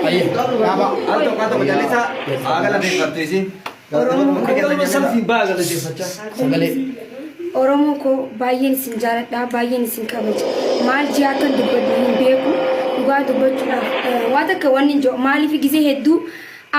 Al tokko al tokko jallisaa haa galateeffattu isiin. Sagalee. Oromoo koo, baay'een isin jaaladha, baay'een isin kabaja. Maal ji'a akkan dubbadhu hin beeku. Dhugaa dubbachuudhaaf waa takka wanni hin jiru. Maaliif gisee hedduu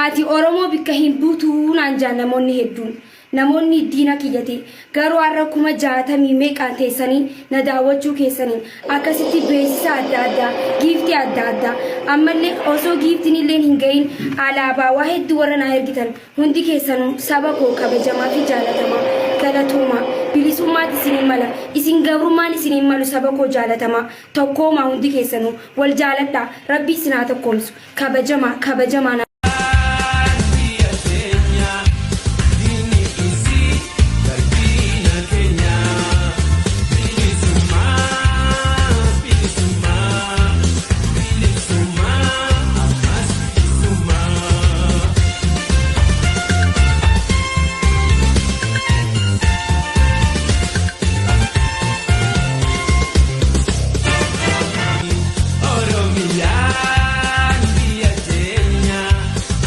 ati Oromoo bikka hin buutuu naan jaan namoonni hedduun. Namoonni diina kiyyate garuu har'a 60,000 meeqaan teessanii na daawwachuu keessaniin akkasitti beeksisa adda addaa, giiftii adda addaa, ammallee osoo giiftiin illee hin gahin alaabaa waa hedduu warra naa ergitan hundi keessanuu, saba koo kabajamaa fi jaalatamaa, galatoomaa. Bilisummaatti isiniin mala, isin gabrummaan isiniin malu. Saba koo jaalatamaa, tokkoomaa, hundi keessanuu wal jaaladhaa. Rabbi isin haa tokkoomsu. Kabajamaa, kabajamaa. Biyya keenya diinni isii garbiina keenya bilisummaa bilisummaa bilisummaa ammas bilisummaa. Oromiyaan biyya keenya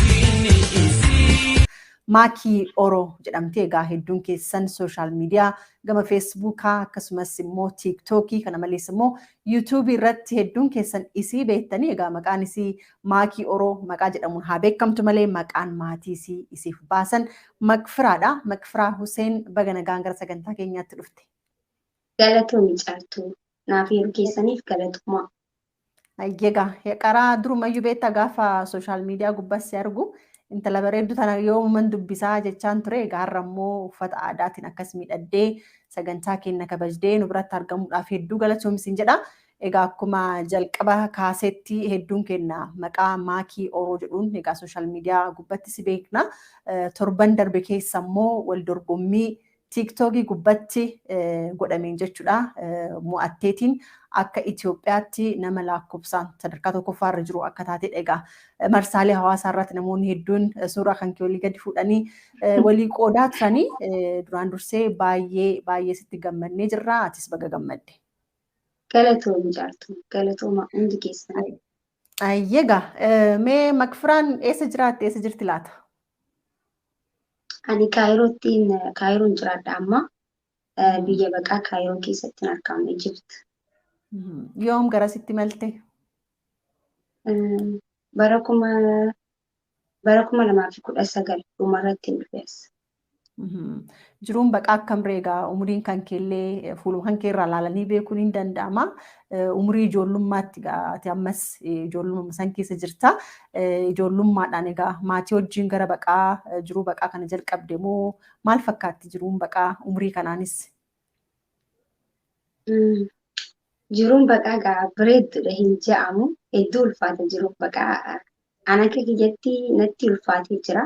diinni isii. Maakii Oro jedhamti. Egaa hedduun keessan social media gama Feesbuukaa akkasumas immoo Tiiktookii, kana malees immoo Yuutuubii irratti hedduun keessan isii beektanii. Egaa maqaan isii Maakii Oro maqaa jedhamuun haa beekamtu malee maqaan maatii isii isiif baasan Makfiraadha. Makfiraa Huseen, baga nagaan gara sagantaa keenyaatti dhufte. Galatoomi Caaltuu. Naaf yeroo keessaniif galatoomaa. Egaa qaraa durumayyuu beektaa, gaafa social media gubbaas si argu intala bareeddu tana yoomuman dubbisaa jechaan ture. Egaa har'a immoo uffata aadaatiin akkas miidhaddee sagantaa keenya kabajdee nu biratti argamuudhaaf hedduu galatoomsiin jedha. Egaa akkuma jalqaba kaasetti hedduun keenya maqaa Maakii Oroo jedhuun egaa social media gubbatti si beekna. Torban darbe keessa immoo wal dorgommii Tiiktookii gubbatti godhameen jechuudha. Mo'atteetiin akka Itoophiyaatti nama lakkoofsaan sadarkaa tokkoffaa irra jiru akka taatedha. Egaa marsaalee hawaasaa irratti namoonni hedduun suuraa kan kee olii gadi fuudhanii walii qoodaa turanii, duraan dursee baay'ee baay'ee sitti gammannee jirra. Atis baga gammadde. Galatoomi Caaltuu. Galatooma hundi keessan. Egaa mee Makfiraan eessa jiraatte, eessa jirti laata? Ani Kaayirootti, Kaayiroon jiraadha amma. Biyya baqaa Kaayiroo keessatti argamu, Egypt. Yoom garasitti malte? Bara 2019 dhumarratti hin dhufe as. Jiruun baqaa akkam reegaa? Umuriin kan keellee fuuluma kan keerraa ilaalanii beekuun hin danda'ama. Umurii ijoollummaatti egaa ati ammas ijoollummaa san keessa jirta. Ijoollummaadhaan egaa maatii wajjin gara baqaa, jiruu baqaa kana jalqabde moo maal fakkaatti jiruun baqaa umurii kanaanis? Jiruun baqaa egaa bareedduudha hin je'amu. Hedduu ulfaata jiruun baqaa. An akka kiyyatti natti ulfaatee jira.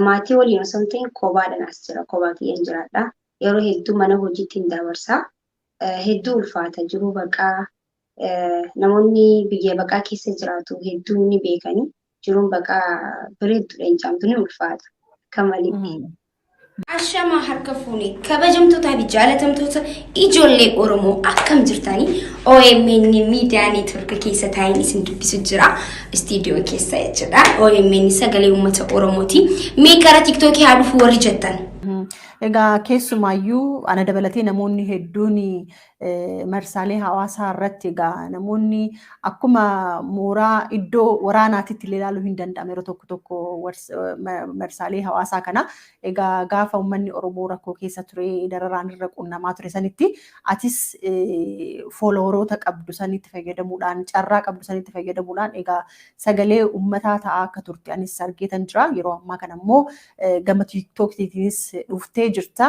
Maatii waliin osoo hin ta'in kophaadhaan as jira. Kophaa kiyyaan jiraadha. Yeroo hedduu mana hojiitti hin dabarsa. Hedduu ulfaata jiruu baqaa. Namoonni biyya baqaa keessa jiraatu hedduun ni beekani. Jiruun baqaa bareedduudha hin jedhamtu, ni ulfaata. Akka malee. Ashamaa, harka fuune, kabajamtootaa fi jaalatamtoota ijoollee Oromoo, akkam jirtanii? OMN Miidiyaa Neetwork keessa taa'een isin dubbisu jira. Istiidiyoo keessa jechuudha. OMN sagalee uummata Oromooti. Mee gara Tiktookii haa dhufu warri jettan. Egaa keessumaayyuu ana dabalatee namoonni hedduun marsaalee hawaasaa irratti egaa namoonni akkuma mooraa iddoo waraanaatitti illee ilaaluu hin danda'amu yeroo tokko tokko marsaalee hawaasaa kana. Egaa gaafa uummanni Oromoo rakkoo keessa ture, dararaan irra qunnamaa ture sanitti, atis followeroota qabdu sanitti fayyadamuudhaan, carraa qabdu sanitti fayyadamuudhaan egaa sagalee uummataa ta'aa akka turte anis argeetan jira. Yeroo ammaa kana immoo gama Tiiktookiitiinis dhuftee jirta.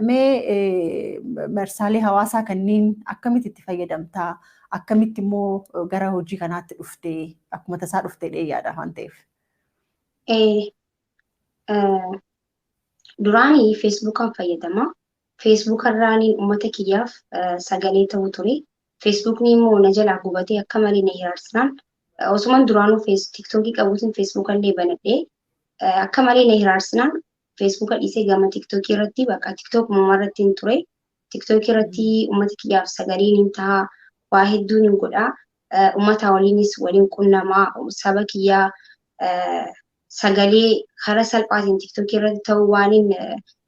Mee marsaalee hawaasaa kanneen akkamitti itti fayyadamtaa? Akkamitti immoo gara hojii kanaatti dhuftee? Akkuma tasaa dhuftee dheeyyaadha waan ta'eef. Duraanii Feesbuukaan fayyadama. Feesbuukarraaniin uummata kiyyaaf sagalee ta'uu ture. Feesbuukni immoo na jalaa gubatee akka malee na hiraarsinaan, osuman duraanuu Tiiktookii qabuutiin Feesbuukallee banadhee, akka malee na hiraarsinaan Feesbuuka dhiisee gama Tiiktookii irratti, bakka Tiiktookuma irratti hin ture. Tiiktookii irratti uummata kiyyaaf sagaleen hin ta'a, waa hedduun hin godhaa. Uummata waliinis waliin qunnamaa saba kiyyaa sagalee karaa salphaatiin TikTokii irratti ta'uu waan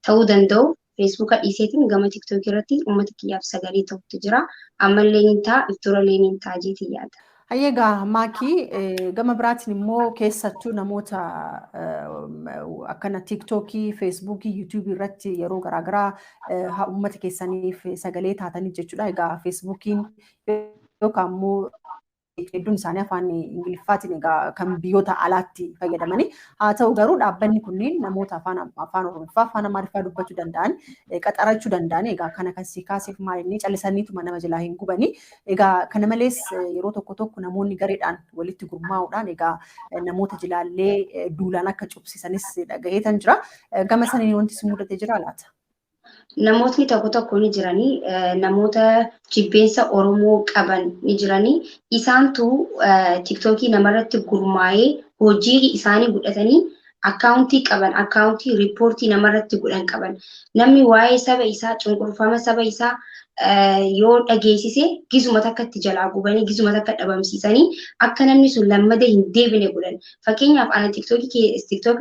ta'uu danda'u Feesbuuka dhiiseetiin gama TikTokii irratti uummata kiyyaaf sagalee ta'utu jira. Ammallee ni ta'a, ifturallee ni ta'a jeetii yaada. Hayyeegaa Maakii, gama biraatiin immoo keessattuu namoota akkana TikTokii, Feesbuukii, YouTubeii irratti yeroo garaagaraa uummata keessaniif sagalee taatanii jechuudha. Egaa Feesbuukiin yookaan immoo hedduun isaanii afaan Ingiliffaatiin egaa kan biyyoota alaatti fayyadamanii, haa ta'u garuu dhaabbanni kunneen namoota afaan Oromoffaa, afaan Amaariffaa dubbachuu danda'an qaxarachuu danda'an. Egaa kana kan si kaaseef maal, inni callisaniituma nama jalaa hin gubanii. Egaa kana malees yeroo tokko tokko namoonni gareedhaan walitti gurmaa'uudhaan egaa namoota jilaallee duulaan akka cubsisanis dhagaheetan jira. Gama saniin wanti si mudate jira laata? Namootni tokko tokko ni jiranii, namoota jibbeensa Oromoo qaban ni jiranii. Isaantu TikTokii namarratti gurmaa'ee hojii isaanii godhatanii akkaawuntii qaban, akkaawuntii riippoortii namarratti godhan qaban. Namni waa'ee saba isaa, cunqurfama saba isaa yoo dhageessise, gizuma takkatti jalaa gubanii, gizuma takka dhabamsiisanii akka namni sun lammada hin deebine godhan. Fakkeenyaaf ana TikTokii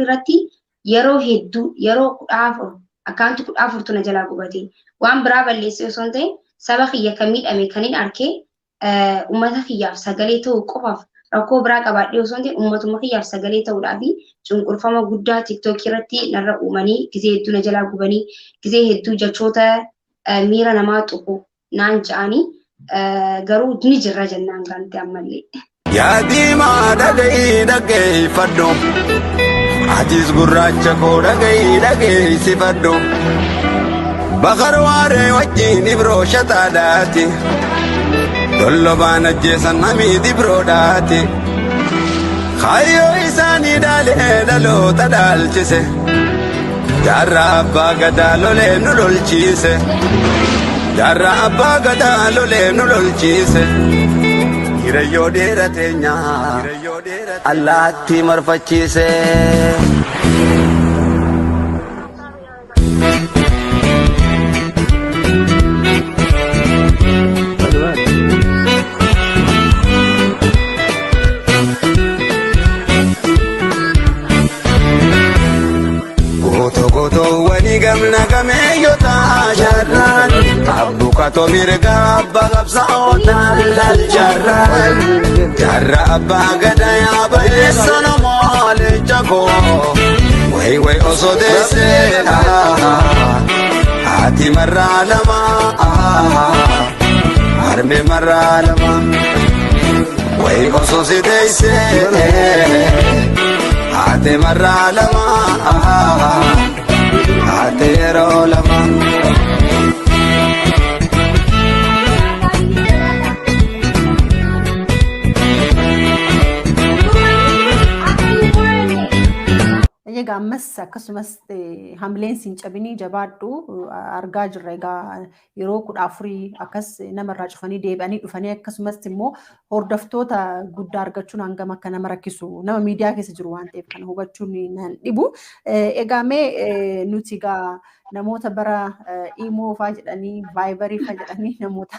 irratti yeroo hedduu, yeroo 14, akkaawuntii 14tu na jalaa gubate. Waan biraa balleessee osoo hin ta'in, saba kiyya kan miidhame kan hin arkee uummata kiyyaaf sagalee ta'uu qofaaf, rakkoo biraa qabaadhee osoo hin ta'in, uummatuma kiyyaaf sagalee ta'uudhaa fi cunqurfama guddaa TikTokii irratti narra uumanii gizee hedduu na jalaa gubanii, gizee hedduu jechoota miira namaa tuqu naan ja'anii, garuu ni jirra jennaan gaante ammallee. Yaa diimaa, dhaga'i, dhaggeeffadhu. Atis gurraacha koo, dhaga'i, dhageessifadhu. Bakar waaree wajjin ibroo shataadhaati. Dollobaan ajjeesan hamiid ibroodhaati. Kaayyoo isaanii dhaalee dhaloota dhaalchise. Jaarraa abbaa gadaa lolee nu lolchiise. Jaarraa abbaa gadaa lolee nu lolchiise. Hirayyoo dheerateenya allaattii marfachiise. Gootoo gootoowwanii gamna gameeyyota jaarraan abbuqatoo mirga abbaa qabsaa'otaan laal jaarraan jaarra abbaa gadaa yaa namoo leenca koo way way osoo deessee haati marraa lama, harme marraa lama, way osoo si deessee haati marraa lama, haati yeroo lama. Egaa ammas akkasumas hamileen siin cabinii, jabaadhu. Argaa jirra egaa, yeroo 14 akkas namarraa cufanii deebi'anii dhufanii, akkasumas immoo hordoftoota guddaa argachuun hangam akka nama rakkisu nama miidiyaa keessa jiru waan ta'eef kana hubachuun nan dhibu. Egaa mee nuti egaa namoota bara Imoo faa jedhanii, Viberii faa jedhanii, namoota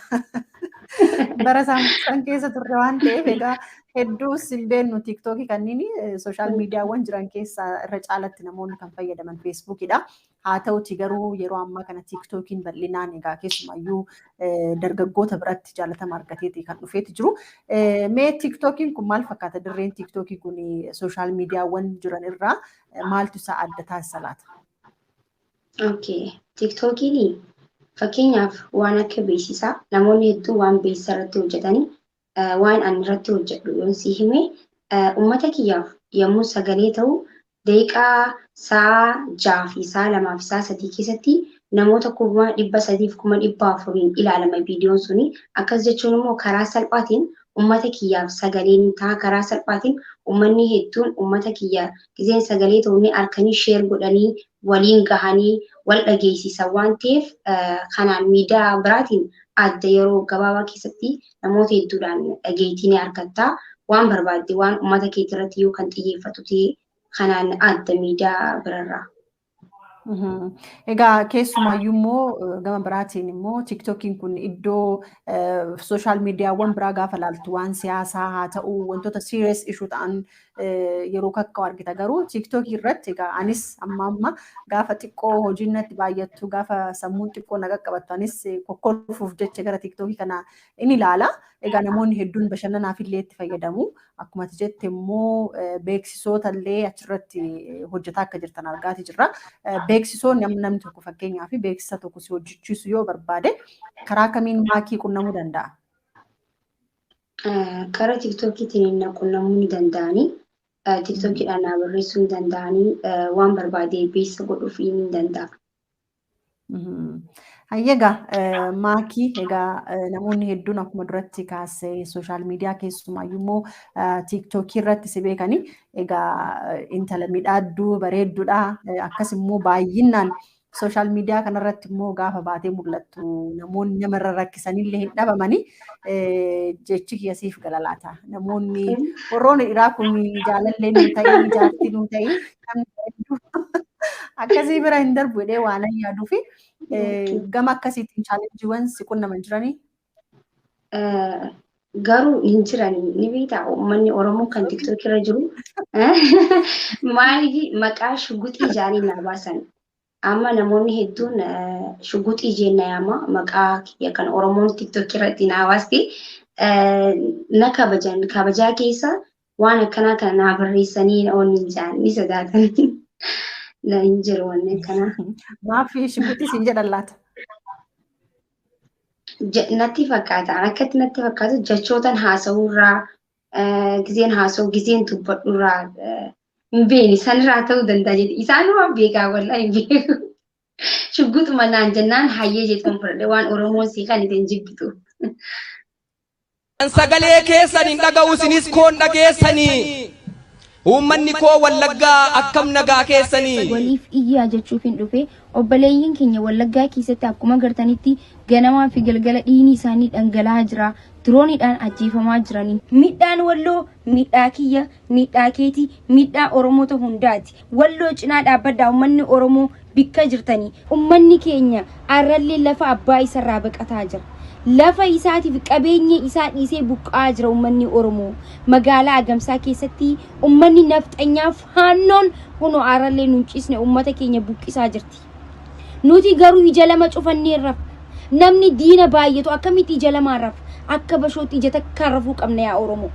bara isaan keessa turre waan ta'eef egaa hedduu hin beeknu TikTokii kanneen. Social miidiyaawwan jiran keessaa irra caalatti namoonni kan fayyadaman Feesbuukidha. Haa ta'uti garuu yeroo ammaa kana TikTokiin bal'inaan egaa keessumayyuu dargaggoota biratti jaalatama argateeti kan dhufeeti jiru. Mee TikTokiin kun maal fakkaata? Dirreen TikTokii kun social miidiyaawwan jiran irraa maaltu isaa adda taasisa laata? Okay. TikTokiin fakkeenyaaf waan akka beeksisaa, namoonni hedduun waan beeksisa irratti hojjetanii, waan ani irratti hojjedhu yoon si hime, uummata kiyyaaf yommuu sagalee ta'u, daqiiqaa sa'a 6 fi sa'a 2 fi sa'a 3 keessatti namoota 300,000f 400,000n ilaalama viidiyoon suni. Akkas jechuun immoo karaa salphaatiin uummata kiyyaaf sagalee ni ta'a. Karaa salphaatiin uummanni hedduun uummata kiyya gizeen sagalee ta'u ni harkanii share godhanii waliin gahanii wal dhageessisan waan ta'eef, kanaan miidiyaa biraatiin adda. Yeroo gabaabaa keessatti namoota hedduudhaan dhageettii ni argatta. Waan barbaadde, waan uummata keetii irratti yoo kan xiyyeeffatu ta'e, kanaan adda miidiyaa birarraa. Egaa keessumaayyuu immoo gama biraatiin immoo tiiktookiin kun iddoo sooshaal miidiyaawwan biraa gaafa laaltu waan siyaasaa haa ta'u wantoota serious issue ta'an yeroo kakka'u argita. Garuu tiiktookii irratti egaa anis amma amma gaafa xiqqoo hojiin natti baay'attu, gaafa sammuun xiqqoo na qaqqabattu, anis kokkolfuuf jecha gara tiiktookii kana in ilaala. Egaa namoonni hedduun bashannanaaf illee itti fayyadamu. Akkuma ati jette immoo beeksisoota illee achirratti hojjetaa akka jirtan argaati jirra. Beeksisoonni amma namni tokko fakkeenyaaf beeksisa tokko si hojjechiisu yoo barbaade karaa kamiin Maakii qunnamuu danda'a? Karaa tiiktookiitiin na qunnamuu ni danda'anii. Tiiktookiidhaan na barreessuu ni danda'anii, waan barbaade beeksisa godhuuf ni danda'a. Egaa Maakii, egaa namoonni hedduun akkuma duratti kaasee sooshaal miidiyaa keessumaayyuu immoo tiiktookii irratti si beekanii, egaa intala midhaadduu bareedduudha, akkas immoo baay'inaan sooshaal miidiyaa kanarratti immoo gaafa baatee mul'attu namoonni namarra rakkisanillee hin dhabamanii, jechi kiyya siif galalaata. Namoonni warroonni dhiiraa kun jaalallee nuu ta'ii, jaartii nuu ta'ii, namni akkasii bira hin darbu jedhee waan yaaduu fi gama akkasiitiin chaalenjiiwwan si qunnaman jiranii? Garuu hin jiran, ni beektaa, uummanni Oromoo kan TikTok irra jiru maaliif maqaa shuguxii jaanii naa baasan. Amma namoonni hedduun shuguxii jenna yaama, maqaa kiyya kan Oromoon TikTok irratti naa baasti, na kabajan, kabajaa keessa waan akkanaa kana naa barreessanii oonni hin jaan ni sodaatan. Na hin jiru wanni akkanaa. Maafi shuguxii siin jedhan laata? Natti fakkaata. Akkatti natti fakkaatu jechootan haasa'uurraa, gizeen haasa'u, gizeen dubbadhuurraa, hin beekni sanirraa ta'uu danda'a jedhe. Isaan waan beekaa wallaahi hin beeku. Shugguxuma naan jennaan hayyee jedhuun fudhadhe, waan Oromoon sii kan ittiin jibbitu. Sagalee keessan hin dhaga'u, isinis koon dhageessanii. Uummanni koo Wallaggaa akkam nagaa keessanii. Waliif iyyaa jechuuf hin dhufe. Obboleeyyiin keenya Wallaggaa keessatti akkuma gartanitti ganamaa fi galgala dhiigni isaanii dhangala'aa jira. Dirooniidhaan ajjeefamaa jiranii. Miidhaan Walloo miidhaa kiyya, miidhaa keeti, miidhaa Oromoota hundaati. Walloo cinaa dhaabbadhaa, uummanni Oromoo bikka jirtanii. Uummanni keenya arrallee lafa abbaa isarraa baqataa jira. Lafa isaatiif qabeenya isaa dhiisee buqqa'aa jira uummanni Oromoo. Magaalaa Agamsaa keessatti uummanni nafxanyaa faannoon kunoo arrallee nun ciisne uummata keenya buqqisaa jirti. Nuti garuu ija lama cufannee rafa. Namni diina baay'atu akkamitti ija lamaan rafa? Akka bashootti ija takkaan rafuu qabna yaa Oromoo.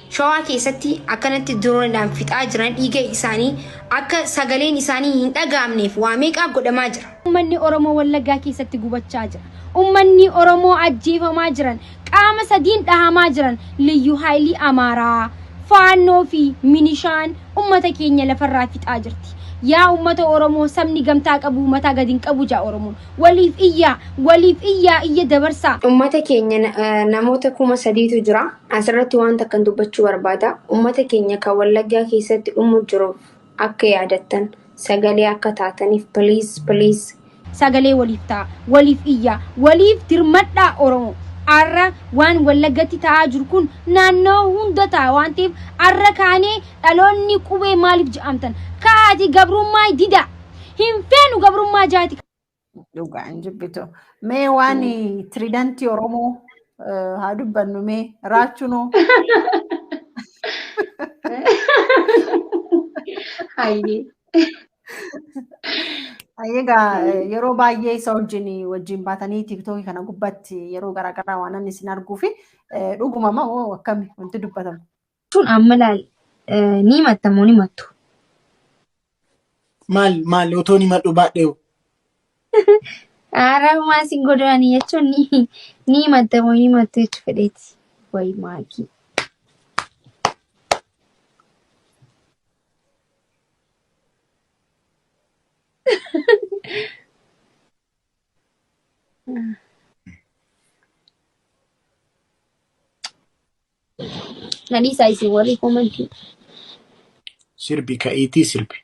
Shawaa keessatti akkanatti dirooniidhaan fixaa jiran, dhiiga isaanii akka sagaleen isaanii hin dhaga'amneef waa meeqaa godhamaa jira. Uummanni Oromoo Wallaggaa keessatti gubachaa jira. Uummanni Oromoo ajjeefamaa jiran, qaama sadiin dhahamaa jiran, Liyyuu Haayilii Amaaraa, Faannoo fi Minishaan uummata keenya lafarraa fixaa jirti. Yaa uummata Oromoo, sabni gamtaa qabu mataa gadi hin qabu jaa Oromoon. Waliif iyyaa, waliif iyyaa, iyya dabarsaa. Uummata keenya namoota 3000tu jira. Asirratti wanta akkan dubbachuu barbaada. Uummata keenya kan Wallaggaa keessatti dhumu jiruuf akka yaadattan, sagalee akka taataniif, please, please. Sagalee waliif ta'a, waliif iyyaa, waliif dirmadhaa Oromoo. Arra waan Wallaggatti ta'aa jiru kun naannoo hunda ta'a waan ta'eef arra kaanee dhaloonni qubee maaliif je'amtan? Kaati gabrummaa dida. Hin feenu gabrummaa jaati. Dhugaan jibbitu. Mee waan tiriidantii Oromoo haa dubbannu, mee raachunoo. Hayyee. Egaa yeroo baay'ee isa wajjin baatanii tiiktookii kana gubbaatti yeroo garaagaraa waan inni isin arguu fi dhuguma moo akkami wanti dubbatamu? Tun amma laal, ni himatta moo ni himattu? Maal maal otoo ni madhu baadheewu? Haaraa sin godhanii jechuun ni himatta moo ni himattu jechuu fedheeti. Wayi Maakii. Na dhiisaa isin warri koomantii. Sirbi, ka'iitii sirbi.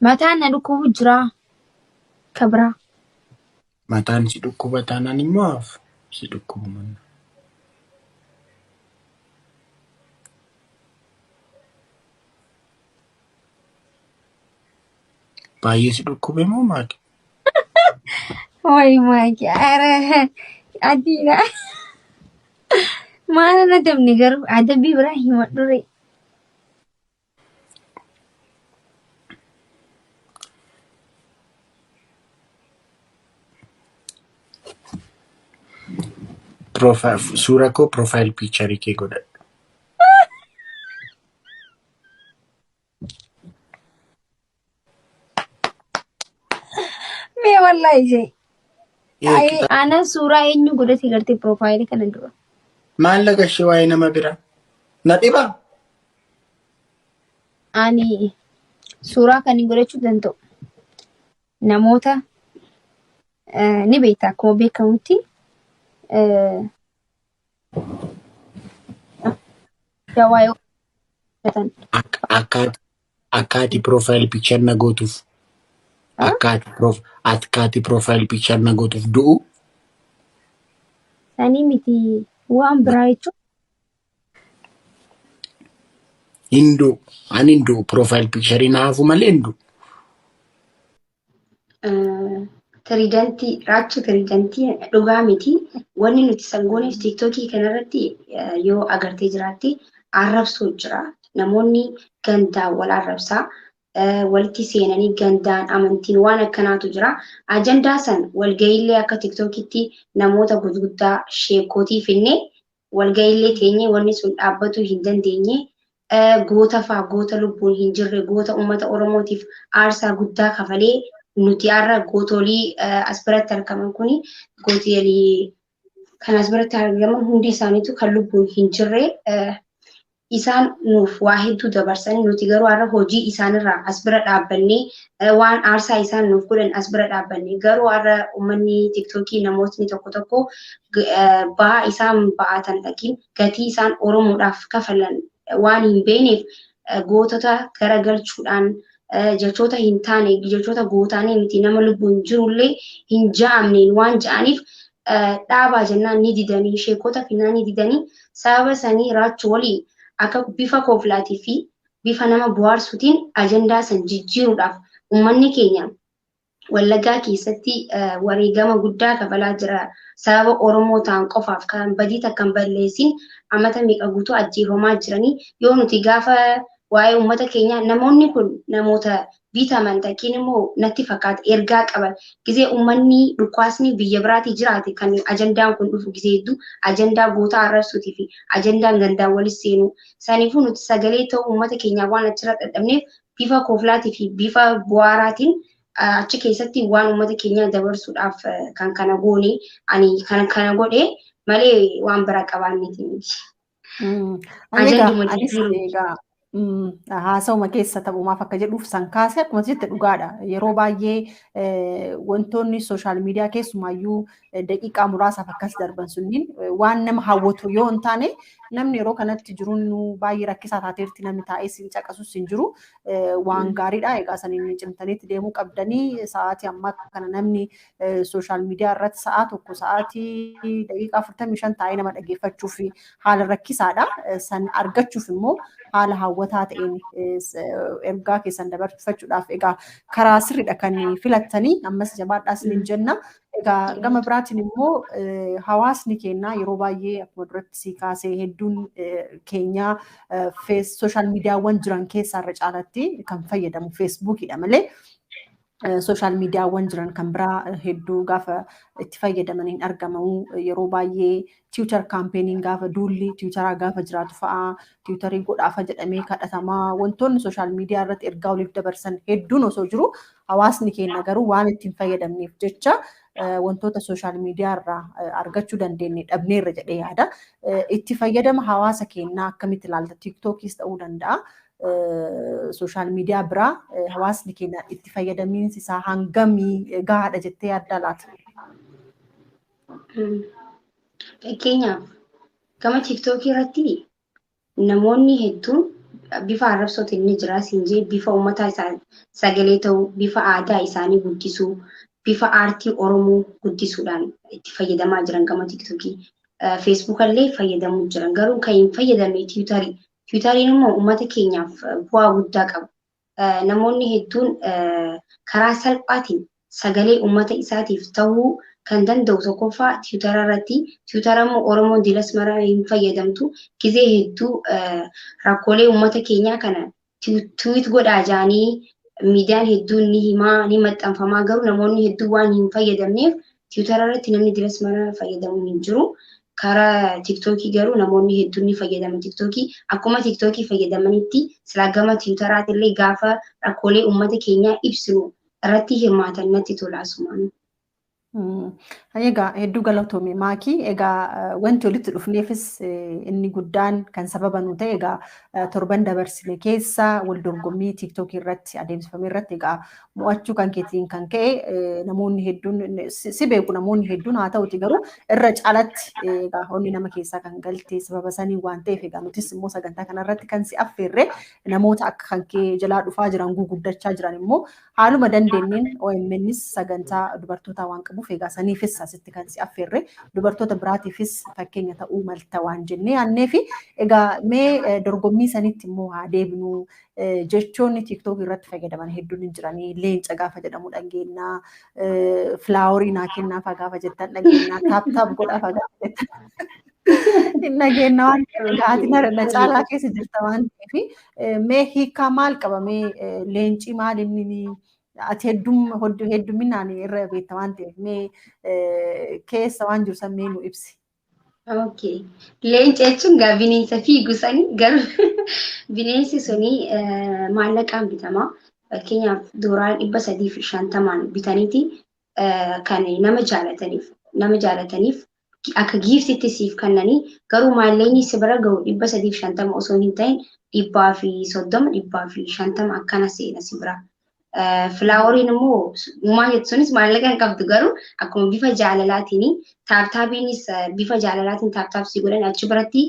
Mataan na dhukkubu jira. Kabraa. Mataan si dhukkuba taanaan immoo hafu si dhukkubu manna. Baay'ee si dhukkube moo maali? Wayi maaki ara adiidha. Maal adabni garuu adabbii biraa himadhu ree. Suura koo profile picture kee godhadhu. Mee wallaahi jee. Ee qixa Ana suuraa eenyu godhate gartee profile kana dura. Maallaqa ishee waa'ee nama biraa. Na dhibaa? Ani suuraa kan hin godhachuu danda'u namoota ni beekta akkuma beekamutti dawaa yoo fudhatan. Akka ati profile picture na gootuuf akka ati profile picture na gootuuf du'u. Sanii miti, waan biraa jechuun. Hin du'u. Ani hin du'u. Profile picture na hafu malee hin du'u. Tiriidantii raachuu, tiriidantii dhugaa miti. Wanni nuti sangooneef TikTokii kanarratti yoo agartee jiraatte arrabsoo jira. Namoonni gandaan wal arrabsaa, walitti seenanii gandaan amantiin waan akkanaatu jira. Ajandaa san walga'iillee akka TikTokitti namoota gurguddaa sheekootii finnee walga'iillee teenyee wanni sun dhaabbatuu hin dandeenye. Goota fa'aa, goota lubbuun hin jirre, goota uummata Oromootiif aarsaa guddaa kafalee, nuti har'a gootolii as biratti argaman kuni, gootolee kan as biratti argaman hundi isaaniitu kan lubbuun hin jirre, isaan nuuf waa hedduu dabarsanii, nuti garuu har'a hojii isaanirraa as bira dhaabbannee, waan aarsaa isaan nuuf godhan as bira dhaabbannee, garuu har'a uummanni TikTokii namootni tokko tokko ba'aa isaan ba'atan dhaqiin gatii isaan Oromoodhaaf kafalan waan hin beekneef gootota garagalchuudhaan jechoota hin taane, jechoota gootaanii miti, nama lubbuun jirullee hin ja'amneen waan ja'aniif dhaabaa jennaan ni didanii, sheekota finnaan ni didanii. Sababa sanii raachuu waliin akka bifa kooflaatii fi bifa nama bohaarsuutiin ajandaa san jijjiiruudhaaf, uummanni keenya Wallaggaa keessatti wareegama guddaa kafalaa jira. Sababa Oromoo ta'an qofaaf kan badii takka hin balleessin amata meeqa guutuu ajjeefamaa jiranii, yoo nuti gaafa waa'ee uummata keenyaa, namoonni kun namoota bitaman takkiin immoo natti fakkaata, ergaa qaban gizee uummanni dhukkaasni biyya biraatii jiraate kan ajandaan kun dhufu, gizee hedduu ajandaa gootaa arrabsuutii fi ajandaan gandaan walis seenuu. Saniifuu nuti sagalee ta'uu uummata keenyaa waan achirra dhadhabneef bifa kooflaatii fi bifa bu'aaraatiin achi keessatti waan uummata keenyaa dabarsuudhaaf kan kana goone, ani kan kana godhe malee waan biraa qabaanneeti miti. Egaa anis egaa haasawuma keessa taphumaaf akka jedhuuf san kaase. Akkuma jette dhugaadha. Yeroo baay'ee wantoonni social media keessumaayyuu daqiiqaa muraasaaf akkas darban sunniin waan nama hawwatu yoo hin taane, namni yeroo kanatti jiruun baay'ee rakkisaa taateerti, namni taa'ee siin caqasus hin jiru. Waan gaariidha. Egaa saniin cimtaniitti deemuu qabdanii. Sa'aatii ammaa kana namni social media irratti sa'a tokko, sa'aatii daqiiqaa 45 taa'ee nama dhaggeeffachuuf haala rakkisaadha. San argachuuf immoo haala hawwataa ta'een ergaa keessan dabarfachuudhaaf egaa karaa sirriidha kan filattanii. Ammas jabaadhaa isiniin jenna. Egaa gama biraatiin immoo hawaasni keenya yeroo baay'ee akkuma duratti si kaasee hedduun keenya social mediaawwan jiran keessaa irra caalatti kan fayyadamu Facebookiidha malee social mediaawwan jiran kan biraa hedduu gaafa itti fayyadaman hin argamamu. Yeroo baay'ee Twitter campaigniin, gaafa duulli Twitteraa gaafa jiraatu fa'aa, Twitterii godhaafa jedhamee kadhatamaa, wantoonni social media irratti ergaa waliif dabarsan hedduun osoo jiru, hawaasni keenya garuu waan ittiin fayyadamneef jecha wantoota social media irraa argachuu dandeenye dhabneerra jedhee yaada. Itti fayyadama hawaasa keenyaa akkamitti ilaalta? TikTokiis ta'uu danda'a. Social media biraa hawaasni keenya itti fayyadamiinsi isaa hangamii gahaadha jettee yaaddaa laata? Fakkeenyaaf gama TikTokii irratti namoonni hedduun bifa arrabsootiin ni jira siin jee, bifa uummata isaa sagalee ta'uu, bifa aadaa isaanii guddisuu, bifa aartii Oromoo guddisuudhaan itti fayyadamaa jiran gama TikTokii. Facebookallee fayyadamuu jiran, garuu kan hin fayyadamne Twitterii. Twitteriin immoo uummata keenyaaf bu'aa guddaa qaba. Namoonni hedduun karaa salphaatiin sagalee uummata isaatiif ta'uu kan danda'u tokkoffaa Tiwutara irratti. Tiwutara immoo Oromoon dilas mara hin fayyadamtu. Gizee hedduu rakkoolee uummata keenyaa kana tweet godhaa jaanii miidiyaan hedduun ni himaa, ni maxxanfamaa, garuu namoonni hedduun waan hin fayyadamneef Tiwutara irratti namni dilas mara fayyadamu hin jiru. Karaa Tiktookii garuu namoonni hedduun ni fayyadamu. Tiktookii akkuma Tiktookii fayyadamanitti silaa gama Tiwutaraati illee gaafa rakkoolee uummata keenyaa ibsinu irratti hirmaatan natti tola asumaan. Egaa hedduu galatoomi, Maakii. Egaa wanti walitti dhufneefis inni guddaan kan sababa nu ta'e, egaa torban dabarsine keessa wal dorgommii Tiiktookii irratti adeemsifame irratti egaa mo'achuu kan keetiin kan ka'e namoonni hedduun si beeku, namoonni hedduun haa ta'uti garuu irra caalatti egaa onni nama keessaa kan galte sababa sanii waan ta'eef, egaa nutis immoo sagantaa kanarratti kan si affeerre namoota akka kan kee jalaa dhufaa jiran, guguddachaa jiran immoo haaluma dandeenyeen OMNs sagantaa dubartootaa waan qabuuf, egaa saniifis asitti kan si affeerre, dubartoota biraatiifis fakkeenya ta'uu malta waan jennee yaannee fi egaa mee dorgommii sanitti immoo haa deebinu. Jechoonni Tiiktook irratti fayyadaman hedduun hin jiranii. Leenca gaafa jedhamu dhageenyaa, flowerii naa kennaa faa gaafa jettan dhageenyaa, tap tap godhaa faa gaafa jettan dhageenya. Waan ta'eef ati na caalaa keessa jirta waan ta'eef, mee hiikaa maal qaba? Mee leenci maal inni? Ati heddumminaan irra beekta waan ta'eef, mee keessa waan jiru san mee nu ibsi. Okay. Leenca jechuun gaa bineensa fiigu sani, garuu bineensi suni maallaqaan bitama. Fakkeenyaaf $350n bitaniiti kan nama jaalataniif akka giftitti siif kennanii, garuu maallaqni si bira gahu 350 osoo hin ta'in 130, 150 akkana seena si bira. Floweriin immoo maal jettu, sunis maallaqa hin qabdu, garuu akkuma bifa jaalalaatiin. Tap tapiinis bifa jaalalaatiin tap tap si godhan. Achi biratti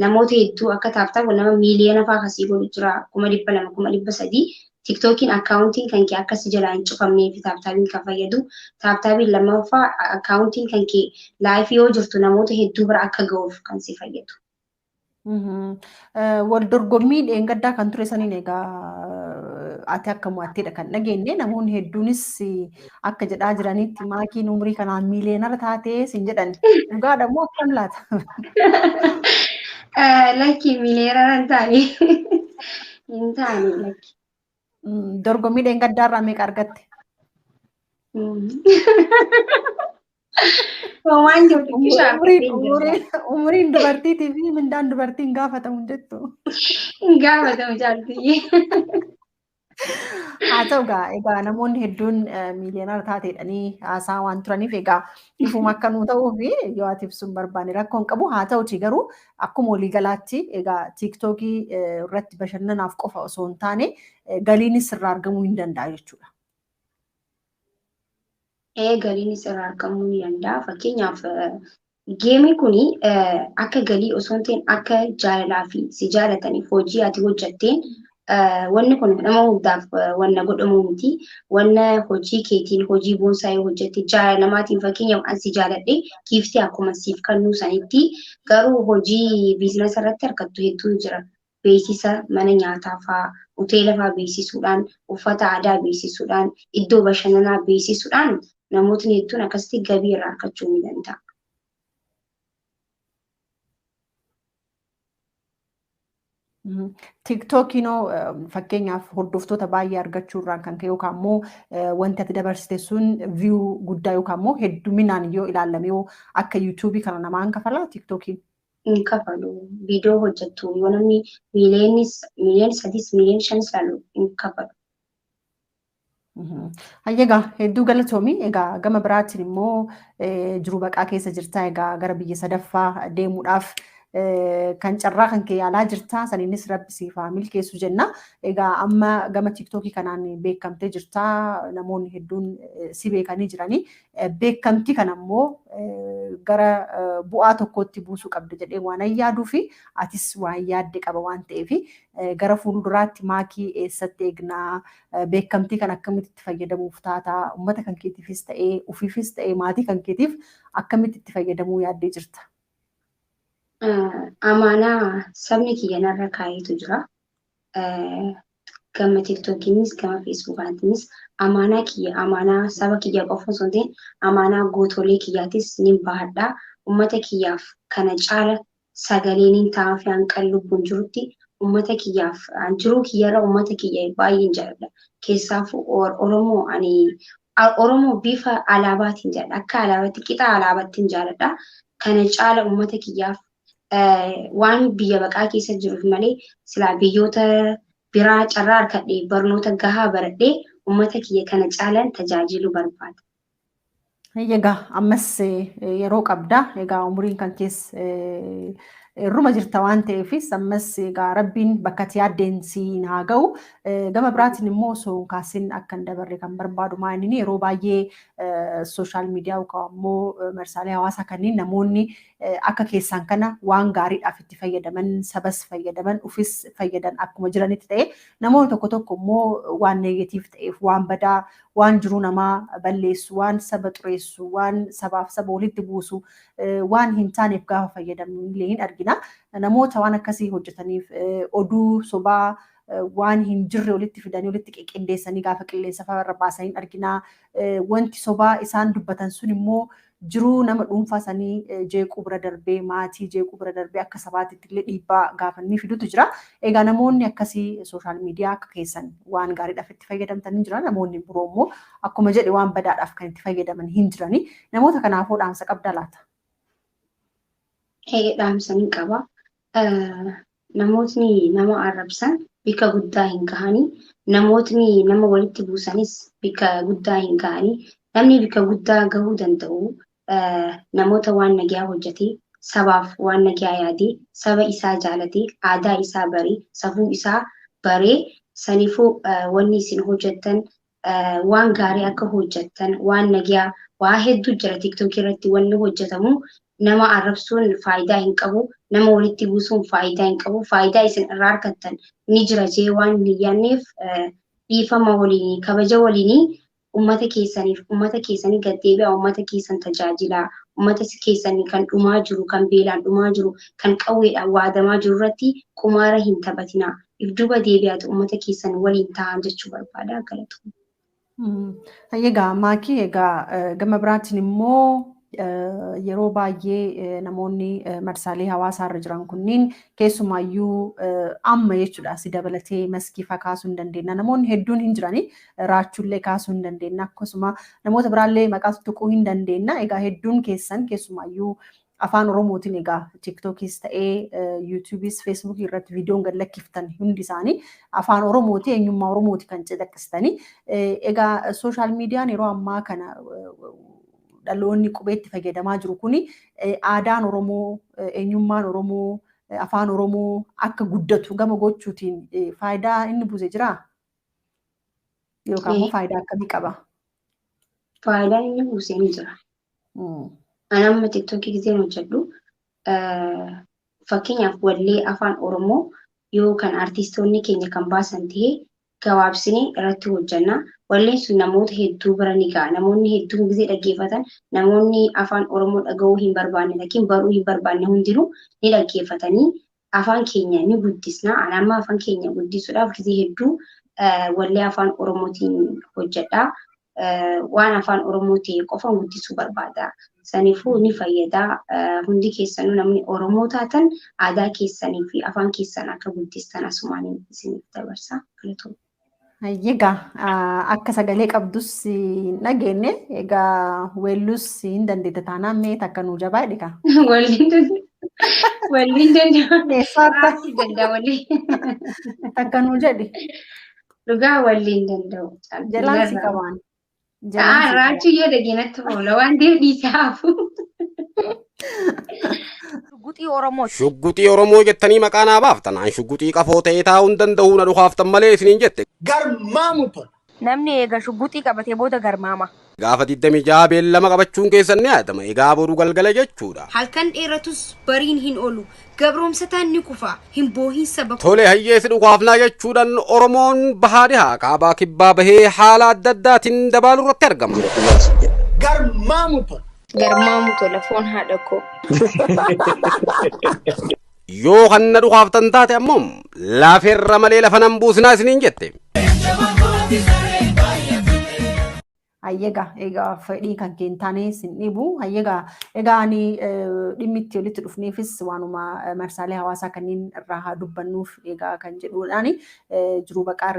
namoota hedduu akka tap tap nama miiliyoona fa'aa akkasii godhu jira, 200,000, 300,000. Tiktookiin accountiin kan kee akka si jalaa hin cufamnee fi tap tapiin kan fayyadu. Tap tapiin lammaffaa accountiin kan kee live yoo jirtu namoota hedduu bira akka ga'uuf kan si fayyadu. Wal dorgommii dheengaddaa kan ture saniin egaa ati akka mo'atteedha kan dhageenye. Namoonni hedduunis akka jedhaa jiranitti Maakiin umurii kanaan miiliyeenara taatee sin jedhan. Dhugaadha moo akkam laata? Lakki, miiliyeenara hin taane. Hin taane, lakki. Dorgommii dheengaddaa irraa meeqa argatte? Waan jiru xiqqishaa. Umuriin dubartiitii fi mindaan dubartiin gaafatamu jettu. Hin gaafatamu, jaaltiyye. Haa ta'u egaa namoonni hedduun miiliyoonara taateedhanii haasaa waan turaniif, egaa ifuma akka nuu ta'uu fi yoo ati ibsuun barbaanne rakkoo hin qabu. Haa ta'uti garuu akkuma waliigalaatti egaa Tiiktookii irratti bashannanaaf qofa osoo hin taane galiinis irraa argamuu hin danda'a jechuudha. Ee, galiinis irraa argamuu ni danda'a. Fakkeenyaaf gamei kuni akka galii osoo hin ta'in akka jaalalaa fi si jaalataniif hojii ati hojjetteen, wanni kun nama hundaaf wanna godhamu miti. Wanna hojii keetiin hojii boonsaa yoo hojjette, jaalala namaatiin, fakkeenyaaf an si jaaladhe giftii akkuma siif kennuu sanitti, garuu hojii businessa irratti argattu hedduutu jira. Beeksisa mana nyaataa fa'aa, hoteela fa'aa beeksisuudhaan, uffata aadaa beeksisuudhaan, iddoo bashannanaa beeksisuudhaan namootni hedduun akkasitti gabii irraa argachuu ni danda'a. Tiktookiinoo fakkeenyaaf hordoftoota baay'ee argachuu irraan kan ka'e yookaan immoo wanti ati dabarsite sun view guddaa yookaan immoo hedduminaan yoo ilaalame yoo akka Yuutuubii kana namaan kafalaa Tiktookiin? Hin kafalu. Viidiyoo hojjettu yoo namni miiliyoona 3s miiliyoona 5s ilaalu hin kafalu. Egaa hedduu galatoomi. Egaa gama biraatiin immoo jiruu baqaa keessa jirta. Egaa gara biyya sadaffaa deemuudhaaf kan carraa kan kee yaalaa jirta. Saniinis Rabbi siif haa milkeessu jenna. Egaa amma gama Tiiktookii kanaan beekamtee jirta. Namoonni hedduun si beekanii jiranii. Beekamtii kana immoo gara bu'aa tokkootti buusuu qabda jedhee waan yaaduu fi atis waan yaadde qaba waan ta'eef, gara fuulduraatti Maakii eessatti eegnaa? Beekamtii kan akkamitti itti fayyadamuuf taataa? Uummata kan keetiifis ta'ee, ofiifis ta'ee, maatii kan keetiif akkamitti itti fayyadamuu yaaddee jirta? Amaanaa sabni kiyya narra kaayetu jira. Gama TikTokiinis gama Facebookaatiinis amaanaa kiyya, amaanaa saba kiyya qofa osoo hin ta'in amaanaa gootolee kiyyaatis nin bahadha. Uummata kiyyaaf kana caala sagalee nin ta'aa fi hanqan lubbuun jirutti uummata kiyyaaf jiruu kiyyarra uummata kiyya baay'een jaalladha. Keessaafuu Oromoo, ani Oromoo bifa alaabaatiin jaalladha. Akka alaabaatti, qixa alaabaattiin jaalladha. Kana caala uummata kiyyaaf waan biyya baqaa keessa jiruuf malee silaa biyyoota biraa carraa harkadhee barnoota gahaa baradhee uummata kiyya kana caalan tajaajiluu barbaada. Egaa ammas yeroo qabda. Egaa umuriin kan keessa irruma jirta waan ta'eefis ammas egaa Rabbiin bakka ati yaaddeen siin haa ga'u. Gama biraatiin immoo osoo hin kaasin akka hin dabarre kan barbaadu maa inni yeroo baay'ee social media yookaan immoo marsaalee hawaasaa kanneen namoonni akka keessaan kana waan gaariidhaaf itti fayyadaman, sabas fayyadaman, ufis fayyadan akkuma jiranitti ta'e, namoonni tokko tokko immoo waan negative ta'eef, waan badaa, waan jiruu namaa balleessu, waan saba xureessu, waan sabaaf saba walitti buusu, waan hin taaneef gaafa fayyadamnu illee hin argina. Namoota waan akkasii hojjetaniif, oduu sobaa waan hin jirre walitti fidanii walitti qindeessanii gaafa qilleensa irra baasanii hin argina. Wanti sobaa isaan dubbatan sun immoo jiruu nama dhuunfaa sanii jeequu bira darbee, maatii jeequu bira darbee, akka sabaatitti illee dhiibbaa gaafa inni fidutu jira. Egaa namoonni akkasii social media akka keessan waan gaariidhaaf itti fayyadamtan hin jira. Namoonni biroo immoo akkuma jedhe waan badaadhaaf kan itti fayyadaman hin jirani. Namoota kanaafuu dhaamsa qabdaa laata? Dhaamsa ni qaba. Namootni nama arrabsan bikka guddaa hin gahanii. Namootni nama walitti buusanis bikka guddaa hin gahanii. Namni bikka guddaa gahuu danda'u namoota waan nagayaa hojjetee, sabaaf waan nagayaa yaadee, saba isaa jaalatee, aadaa isaa baree, safuu isaa baree. Saniifuu wanni isin hojjettan waan gaarii akka hojjettan, waan nagayaa waa hedduu jira TikTokii irratti wanni hojjetamu. Nama arrabsuun faayidaa hin qabu, nama walitti buusuun faayidaa hin qabu. Faayidaa isin irraa argattan ni jira jee waan hin yaadneef, dhiifama waliinii, kabaja waliinii ummata keessaniif, ummata keessanii gad deebi'aa, ummata keessan tajaajilaa. Ummata keessanii kan dhumaa jiru, kan beelaan dhumaa jiru, kan qawweedhaan waadamaa jiru irratti qumaara hin taphatinaa. If duuba deebi'aatu ummata keessan waliin ta'an jechuu barbaada. Galatoomna. Egaa Maakii, egaa gama biraatiin immoo yeroo baay'ee namoonni marsaalee hawaasaa irra jiran kunniin, keessumaayyuu amma jechuudha, si dabalatee Maskii fa'aa kaasuu hin dandeenya. Namoonni hedduun hin jirani, Raachuullee kaasuu hin dandeenya. Akkasuma namoota biraallee maqaa tuquu hin dandeenya. Egaa hedduun keessan keessumaayyuu afaan Oromootiin egaa TikTokis ta'ee YouTubeis Facebookii irratti viidiyoon gad lakkiftan hundi isaanii afaan Oromooti, eenyummaa Oromooti kan calaqqistanii. Egaa social mediaan yeroo ammaa kana dhaloonni qubeetti fayyadamaa jiru kuni aadaan Oromoo, eenyummaan Oromoo, afaan Oromoo akka guddatu gama gochuutiin faayidaa inni buuse jiraa? Yookaan immoo faayidaa akkamii qaba? Faayidaan inni buuse ni jira. Ani amma TikTokii giseen hojjedhu, fakkeenyaaf wallee afaan Oromoo yoo kan artistoonni keenya kan baasan ta'e gabaabsinee irratti hojjenna. Walleen sun namoota hedduu bira ni ga'a. Namoonni hedduun gisee dhaggeeffatan, namoonni afaan Oromoo dhaga'uu hin barbaanne yookiin baruu hin barbaanne hundinuu ni dhaggeeffatanii afaan keenya ni guddisna. Ani amma afaan keenya guddisuudhaaf gisee hedduu wallee afaan Oromootiin hojjedha. Waan afaan Oromoo ta'e qofa guddisuu barbaada. Saniifuu ni fayyada. Hundi keessanuu namni Oromoo taatan aadaa keessanii fi afaan keessan akka guddistan asumaan isiniif dabarsa. Galatoomna. Egaa akka sagalee qabdus hin dhageenye, egaa weelluus hin dandeette taanaan mee takka nuu jabaa jedhe. Walliin danda'a. Walliin danda'a. Eessaatti Raasii danda'a walli. takka nuu jedhi. Dhugaa walliin danda'u. Jalaan si qabaan. Jalaan si qabaan. Raachuu yoo dhageenyatti oola waan ta'eef dhiisaafu. Shugguxii Oromooti. Shugguxii Oromoo jettanii maqaa naa baaftan. An shugguxii qafoo ta'ee taa'uu hin danda'u, na dhukaaftan malee isiniin jette. Garmaamu tola. Namni eega shugguxii qabatee booda garmaama. Gaafa 26 beellama qabachuun keessan ni yaadama. Egaa boru galgala jechuudha. Halkan dheeratus bariin hin oolu. Gabroomsataan ni kufa. Hin boohin saba koo. Tole, hayyeessi dhukaafnaa jechuudhaan Oromoon bahaa dhihaa, kaabaa kibbaa bahee haala adda addaatiin dabaaluu irratti argama. Garmaamu tola. Garmaamu tola foon haadha koo. Yoo kan na dhukaaftan taate ammoo lafeerra malee lafa nan buusinaa isiniin jette. Hayyegaa egaa fedhii kan kee hin taane sin dhibu. Hayyegaa egaa ani dhimmi itti walitti dhufneefis waanuma marsaalee hawaasaa kanneen irraa haa dubbannuuf egaa kan jedhuudhaani jiruu baqaa.